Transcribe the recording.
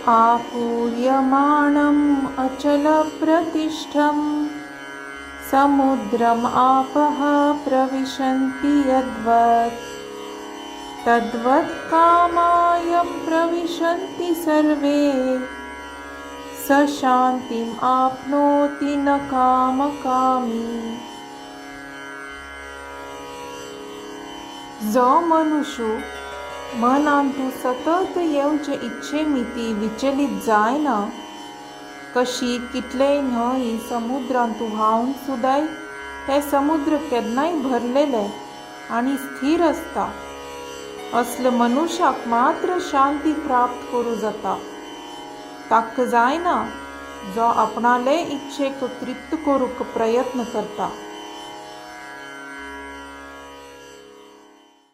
आपूर्यमाणम् अचलप्रतिष्ठं समुद्रम् आपः प्रविशन्ति यद्वत् तद्वत् कामायं प्रविशन्ति सर्वे स शान्तिम् आपनोति न कामकामी। जो मनुष्य मनांतु सतत येवचे इच्छे मिती विचलित जायना, कशी कितलेय न्हंय समुद्रांतु व्हांवन सुदाय ते समुद्र केन्नाय भरलेले आनी स्थिर आसता, असले मनुष्याक मात्र शांती प्राप्त करूं जाता। ताका जायना जो आपणाले इच्छेक तृप्त करूंक प्रयत्न करता।